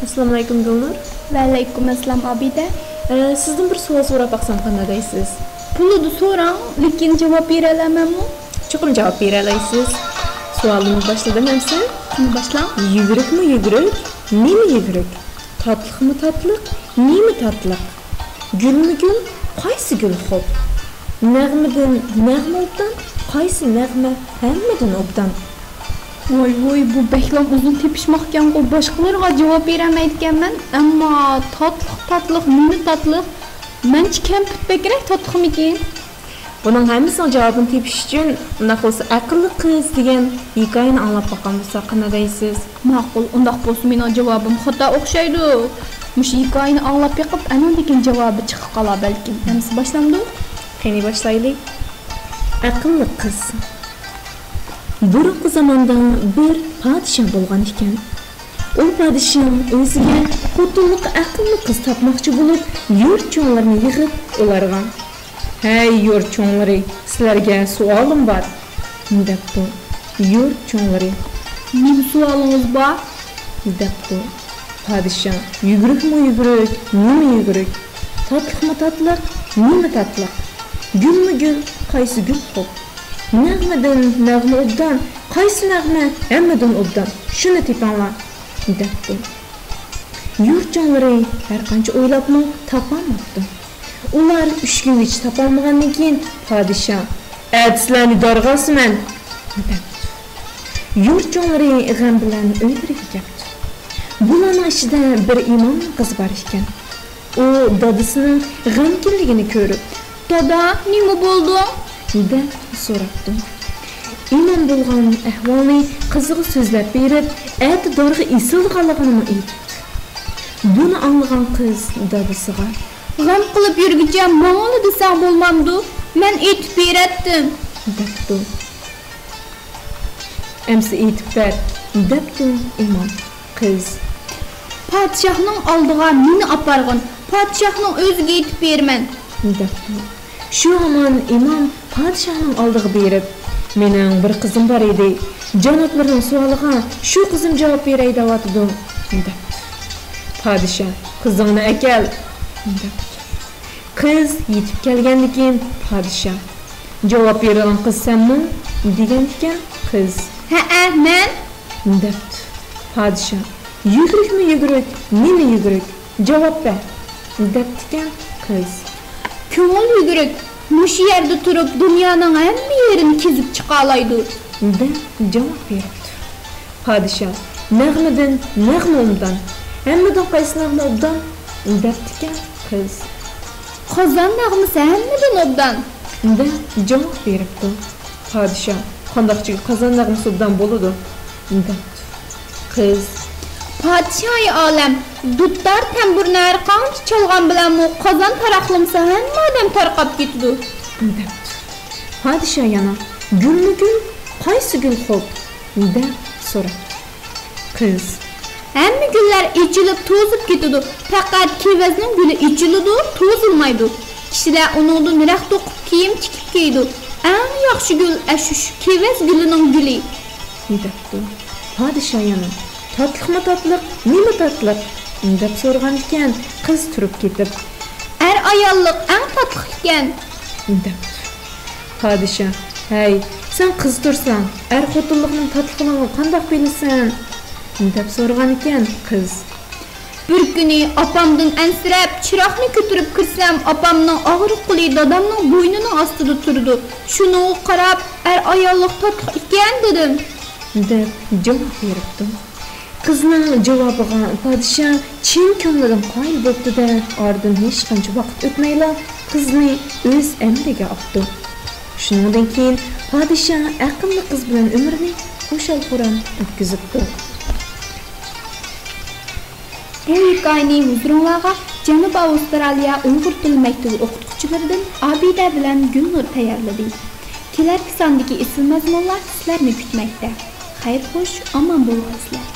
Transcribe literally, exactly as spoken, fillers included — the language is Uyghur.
ئەسسالامۇئەلەيكۇم گۈلنۇر. ۋەئەلەيكۇم ئەسسالام ئابىدە. ئە، سىزدىن بىر سوئال سوراپ باقسام قانداق دەيسىز؟ بولىدۇ، سوراڭ، لېكىن جاۋاب بېرەلەيمەنمۇ؟ چوقۇم جاۋاب بېرەلەيسىز. سوئالىمنى باشلىدىم ئەمسە. باشلاڭ. يۈگۈرۈكمۇ يۈگۈرۈك؟ نېمە يۈگۈرۈك؟ تاتلىقمۇ تاتلىق؟ نېمە تاتلىق؟ گۈلمۇ گۈل؟ قايسى گۈل خوپ؟ نەغمىدىن نەغمە ئوبدان؟ قايسى نەغمە ھەممىدىن ئوبدان؟ ۋاي ۋاي، بۇ بەكلا ئۇزۇن تېپىشماقكەنغۇ، باشقىلىرىغا جاۋاب بېرەلمەيدىكەنمەن. ئەمما تاتلىق، تاتلىق، نېمە تاتلىق؟ مەنچە كەمپۈت بەكرەك تاتلىقمىكىن؟ بۇنىڭ ھەممىسىنىڭ جاۋابىنى تېپىش ئۈچۈن، ئۇنداق بولسا ئەقىللىق قىز دېگەن ھېكايىنى ئاڭلاپ باققان بولساق قانداق دەيسىز؟ ماقۇل، ئۇنداق بولسا مېنىڭ جاۋابىم خاتا ئوخشايدۇ. مۇشۇ ھېكايىنى ئاڭلاپ بېقىپ، ئەنىڭدىن كېيىن جاۋابى چىقىپ قالار بەلكىم. ئەمىسە باشلامدۇ؟ قېنى باشلايلى. ئەقىللىق قىز. بۇرۇنقى زاماندا بىر پادىشاھ بولغان ئىكەن. ئۇ پادىشاھ ئۆزىگە خوتۇنلۇققا ئەقىللىق قىز تاپماقچى بولۇپ، يۇرت چوڭلىرىنى يىغىپ، ئۇلارغا، «ھەي، يۇرت چوڭلىرى، سىلەرگە سوئالىم بار» دەپتۇ. يۇرت چوڭلىرى، «نېمە سوئالىڭىز بار؟» دەپتۇ. پادىشاھ، يۈگۈرۈكمۇ يۈگۈرۈك، نېمە يۈگۈرۈك؟ تاتلىقمۇ تاتلىق، نېمە تاتلىق؟ گۈلمۇ گۈل، قايسى گۈل خوپ؟ نەغمىدىن نەغمە ئوبدان، قايسى نەغمە ھەممىدىن ئوبدان؟ شۇنى تېپىڭلار، دەپتۇ. يۇرت چوڭلىرى ھەر قانچە ئويلاپمۇ تاپالماپتۇ. ئۇلار ئۈچ كۈنگىچە تاپالمىغاندىن كېيىن پادىشاھ، «ئەتە سىلەرنى دارغا ئاسىمەن» دەپتۇ. يۇرت چوڭلىرى غەم بىلەن ئۆيلىرىگە كەپتۇ. بۇلارنىڭ ئىچىدە بىر ئىمامنىڭ قىزى بار ئىكەن. ئۇ دادىسىنىڭ غەمكىنلىكىنى كۆرۈپ، «دادا، نېمە بولدۇڭ؟» دەپ سوراپتۇ. ئىمام بولغان ئەھۋالنى قىزىغا سۆزلەپ بېرىپ، ئەتە دارغا ئېسىلىدىغانلىقىنىمۇ ئېيتىپتۇ. بۇنى ئاڭلىغان قىز دادىسىغا، «غەم قىلىپ يۈرگۈچە ماڭىلا دېسەڭ بولمامدۇ؟ مەن ئېيتىپ بېرەتتىم» دەپتۇ. «ئەمسە ئېيتىپ بەر» دەپتۇ ئىمام. قىز، «پادىشاھنىڭ ئالدىغا مېنى ئاپارغىن، پادىشاھنىڭ ئۆزىگە ئېيتىپ بېرىمەن» دەپتۇ. شۇ ھامان ئىمام پادىشاھنىڭ ئالدىغا بېرىپ، «مېنىڭ بىر قىزىم بار ئىدى. جانابلىرىنىڭ سوئالىغا شۇ قىزىم جاۋاب بېرەي دەۋاتىدۇ» دەپتۇ. پادىشاھ، «قىزىڭنى ئەكەل» دەپتۇ. قىز يېتىپ كەلگەندىن كېيىن پادىشاھ، «جاۋاب بېرىدىغان قىز سەنمۇ؟» دېگەنىكەن قىز. «ھەئە، مەن» دەپتۇ. پادىشاھ، «يۈگۈرۈكمۇ يۈگۈرۈك، نېمە يۈگۈرۈك؟ جاۋاب بەر» دەپتىكەن قىز. «كۆڭۈل يۈگۈرۈك مۇشۇ يەردە تۇرۇپ دۇنيانىڭ ھەممە يېرىنى كېزىپ چىقالايدۇ» دەپ جاۋاب بېرىپتۇ. پادىشاھ، «نەغمىدىن نەغمە ئوبدان، ھەممىدىن قايسى نەغمە ئوبدان؟» دەپتىكەن قىز. «قازان نەغمىسى ھەممىدىن ئوبدان» دەپ جاۋاب بېرىپتۇ. پادىشاھ، «قانداقچىگە قازان نەغمىسى ئوبدان بولىدۇ؟» دەپتۇ. قىز، «پادىشاھى ئالەم، دۇتار تەمبۇرنى ھەر قانچە چالغان بىلەنمۇ قازان تاراقلىمىسا ھەممە ئادەم تارقاپ كېتىدۇ» دەپتۇ. پادىشاھ يەنە، «گۈلمۇ گۈل، قايسى گۈل خوپ؟» دەپ سوراپتۇ. قىز، «ھەممە گۈللەر ئېچىلىپ توزۇپ كېتىدۇ، پەقەت كېۋەزنىڭ گۈلى ئېچىلىدۇ، توزۇلمايدۇ. كىشىلەر ئۇنىڭدىن رەخت توقۇپ كىيىم تىكىپ كىيىدۇ. ئەڭ ياخشى گۈل ئەشۇ كېۋەز گۈلىنىڭ گۈلى» دەپتۇ. پادىشاھ يەنە، «تاتلىقمۇ تاتلىق، نېمە تاتلىق؟» دەپ سورىغانىكەن قىز تۇرۇپ كېتىپ. «ئەر ئاياللىق ئەڭ تاتلىق ئىكەن» دەپتۇ. پادىشاھ، «ھەي، سەن قىز تۇرساڭ، ئەر خوتۇنلۇقنىڭ تاتلىقىنى قانداق بىلىسەن؟» دەپ سورىغانىكەن قىز. «بىر كۈنى ئاپامدىن ئەنسىرەپ، چىراغنى كۆتۈرۈپ كىرسەم، ئاپامنىڭ ئاغرىق قولى دادامنىڭ بوينىنىڭ ئاستىدا تۇرىدۇ. شۇنىڭغا قاراپ، ئەر ئاياللىق تاتلىق ئىكەن دېدىم» دەپ جاۋاب بېرىپتۇ. قىزنىڭ جاۋابىغا پادىشاھ چىن كۆڭلىدىن قايىل بوپتۇ-دە، ئارىدىن ھېچقانچە ۋاقىت ئۆتمەيلا قىزنى ئۆز ئەمرىگە ئاپتۇ. شۇنىڭدىن كېيىن پادىشاھ ئەقىللىق قىز بىلەن ئۆمرىنى خۇشال-خۇرام ئۆتكۈزۈپتۇ. بۇ ھېكايىنى ھۇزۇرۇڭلارغا جەنۇبىي ئاۋسترالىيە ئۇيغۇر تىل مەكتىپى ئوقۇتقۇچىلىرىدىن ئابىدە بىلەن گۈلنۇر تەييارلىدى. كېلەركى ساندىكى ئېسىل مەزمۇنلار سىلەرنى كۈتمەكتە. خەير خوش، ئامان بولغايسىلەر.